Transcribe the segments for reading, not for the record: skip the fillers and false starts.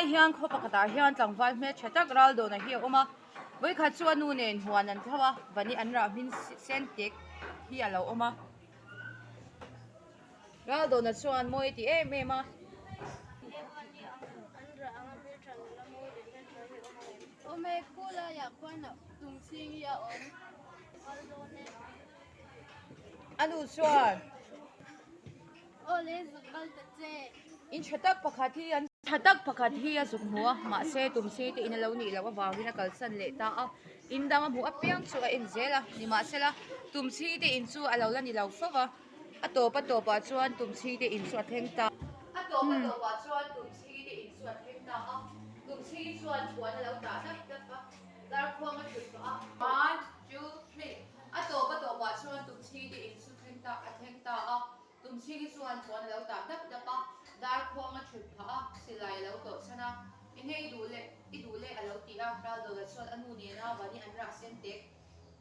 Hmanlai hian khaw pakhatah hian tlangval hmeltha tak Raldawna hi a awm a, vawikhat chu a nu nen huan an thlo a, vani an rah hmin sen tek hi a lo awm a. Raldawna chuan mawi a ti em em a. Awm e, khu laiah khuan tumchhing hi a awm. A nu chuan. Awle zuk kal ta che. In tha tak pakhat hi an tha tak pakhat hi a zuk hmu a, mahse tumsi te in a lo nih loh avangin a kalsan leh ta a, in dang a hmuh apiang chu a en zel a, nimahsela tumsi te in chu a lo la ni lo fo va, a tawp a tawpah chuan tumsi te in chu a thleng ta. A tawp a tawpah chuan tumsi te in chu a thleng ta a, tumsi chuan puan a lo tah dap dap a, darkhuang a thut tawh a. One, two, three, a tawp a tawpah chuan tumsi te in chu thleng ta a thleng ta a. Tumchhingi chuan puan a lo tah dap dap a, darkhuang a thut phah a, silai a lo tawh chhan a, Enge i duh leh, i duh leh a lo ti a, Raldawla chuan a nu nena vani an rah sen tek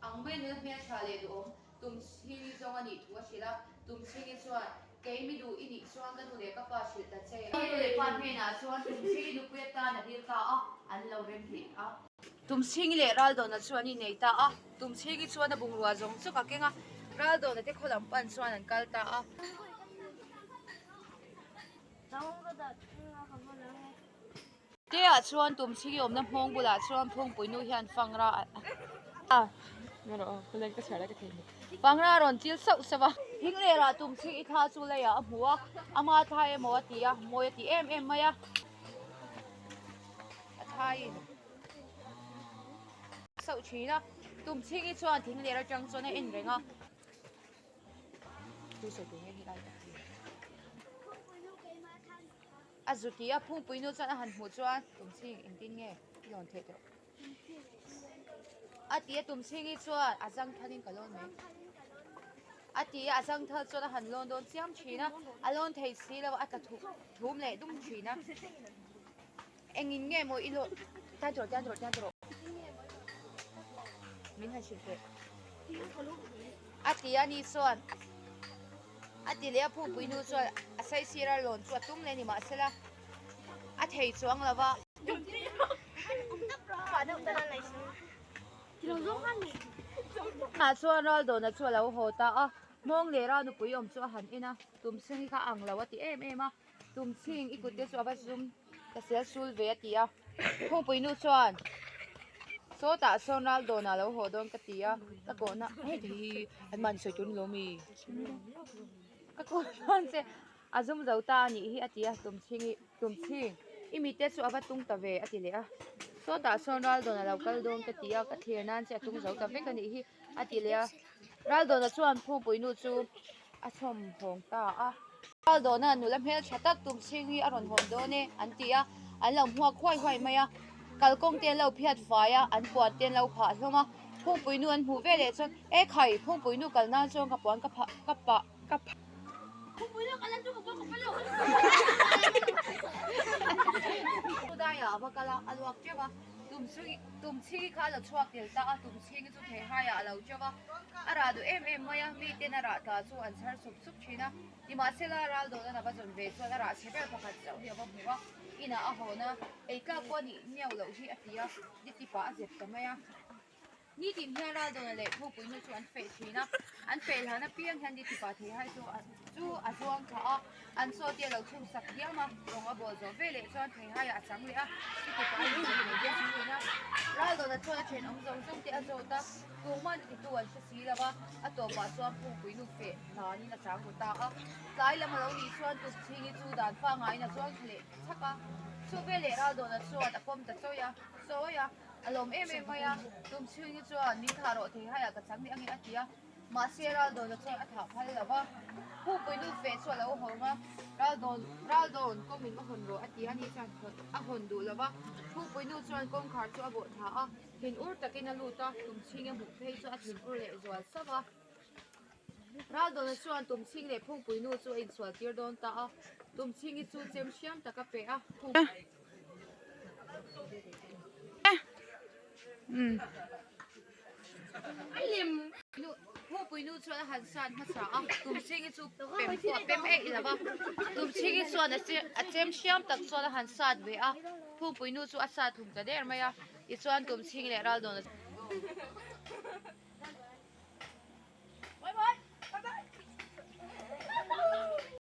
ang mai nula hmeltha leh duhawm Tumchhingi zawng a nih thu a hrilh a, Tumchhingi chuan, Kei mi duh i nih chuan ka nu leh ka pa hrilh ta che. Ka nu leh pa hnenah chuan Tumchhingi nupui atan a dil ta a, an lo rem hlih a. Tumchhingi leh Raldawna chu an innei ta a, Tumchhingi chuan a bungrua zawng chawk a keng a, Raldawna te khaw lam pan chuan an kal ta a. Te-ah chuan Tumchhingi awmna hmawng bulah chuan Phungpuinu hian Fangra a Fangra a rawn chil sauh sauh a. Thinglerah Tumchhingi thla chu leiah a hmu a, ama thla emaw a ti a, mawi a ti em em mai a. A thaiin. Sauh thin a, Tumchhingi chuan thing ler atang chuan a en reng a. A zu ti a, Phungpui nu chuan a han hmuh chuan Tumchhing engtin nge i lawn theih tawh? A ti a, Tumchhingi chuan a zangthalin ka lawn mai. A ti a, a zangthal chuan a han lawn dawn chiam thin a, a lawn thei si lo a, a tla thum leh dum thin a. Engin nge maw i lawh tan tawh tan tawh tan tawh min han hrilh teh a ti a ni chuan a ti leh a phungpui nu chuan a saisir a lawn chu a tum leh a ni mahsela a thei chuang lo va. Tunah chuan Raldawna chu a lo haw ta a, Hmawng leh Ra nupui awm chu a han en a, Tumsing hi kha a ang lo a ti em em a. Tumchhing i kut te chu a va zum ka sel sul ve a ti a, Khawngpui nu chuan sawtah sawn ral dawnah lo haw dawn ka ti a, ka kawhna hei te hi an mahni sawi tur ni lo mi? Ka kawh dawn che a zum zo ta a nih hi a ti a, Tumchhing i Tumchhing i mi te chu a va tung ta ve a ti leh a, sawtah sawn ral dawnah lo kal dawn ka ti a, ka thlir nan che a tung zo ta vek a nih hi a ti leh a, ral dawnah chuan Khawngpui nu chu a chhawm hawng ta a. Raldawna nula hmeltha tak Tumchhing hi a rawn hawn dawn e an ti a, an lo hmuak huai huai mai a. Kalkawng te an lo phiat fai a, an puan te an lo phah hlawm a. Phungpui nu an hmuh veleh chuan, E khai, Phungpui nu kal nan chuan ka puan ka phah ka pah ka phah. Phungpui nu kal nan chuan ka puan ka phah lo. Daiah a va kal a, a luak teuh a. Tumchhing kha a lo chhuak tel ta a, Tumchhing chu theihaiah a lo teuh a. A rah duh em em mai a, miten a rah ta chu an chhar sup sup thin a. Nimahsela, ral dawhna a va zawn ve chuan a rah chhe ber pakhat chauh hi a va hmu a, inah a hawn a, ei tlak pawh a nih miau loh hi a ti a, nitipah a zep ta mai a. Nitin hian ral dawhna leh thupui nu chu an feh thin a, an feh hlan apiang hian nitipah theihai chu chu a zuang thla a, an chaw te a lo chhung sak diam a, rawng a bawl zawh veleh chuan theihaiah a chang leh a, nitipah a inchhung leh diam thin a. Ral dawhna chuan a thenawm zawng zawng te a zawt a, Tuman titu an hre si lo a, a tawpah chuan Phungpui nu feh hlanin a chang ru ta a. Tlai lam a lo nih chuan Tukchhingi chu dan pangaiin a chuang thla leh chhak a. Chu veleh Raldawna chuan a pawm ta chawi a, chawi a, a lawm em em mai a. Tumchhingi chuan min thah rawh thei haiah ka chang leh ange a ti a. Mahse Raldawna chuan a thah phal lo va. Phungpui nu feh chu a lo hawng a, Raldawn, Raldawn, kawng min va hawn rawh a ti a, ni chuan a hawn duh lo va. Phungpui nu chuan kawngkhar chu a bawh thla a. Thin ur takin a lut a, Tumchhing a hmuh phei chu a thin ur leh zual sauh a. Raldawna chuan Tumchhing leh Phungpui nu chu a insual tir dawn ta a, Tumchhingi chu chem hriam tak a pe a, Phungpui nu. chuan a han sat hmasa a, Tumchhingi chu pem pawh a pem eih lo va. Tumchhingi chuan a a chem hriam tak chuan a han sat ve a, Phungpui nu chu a sat hlum ta der mai a, tichuan Tumchhingi leh Raldawna.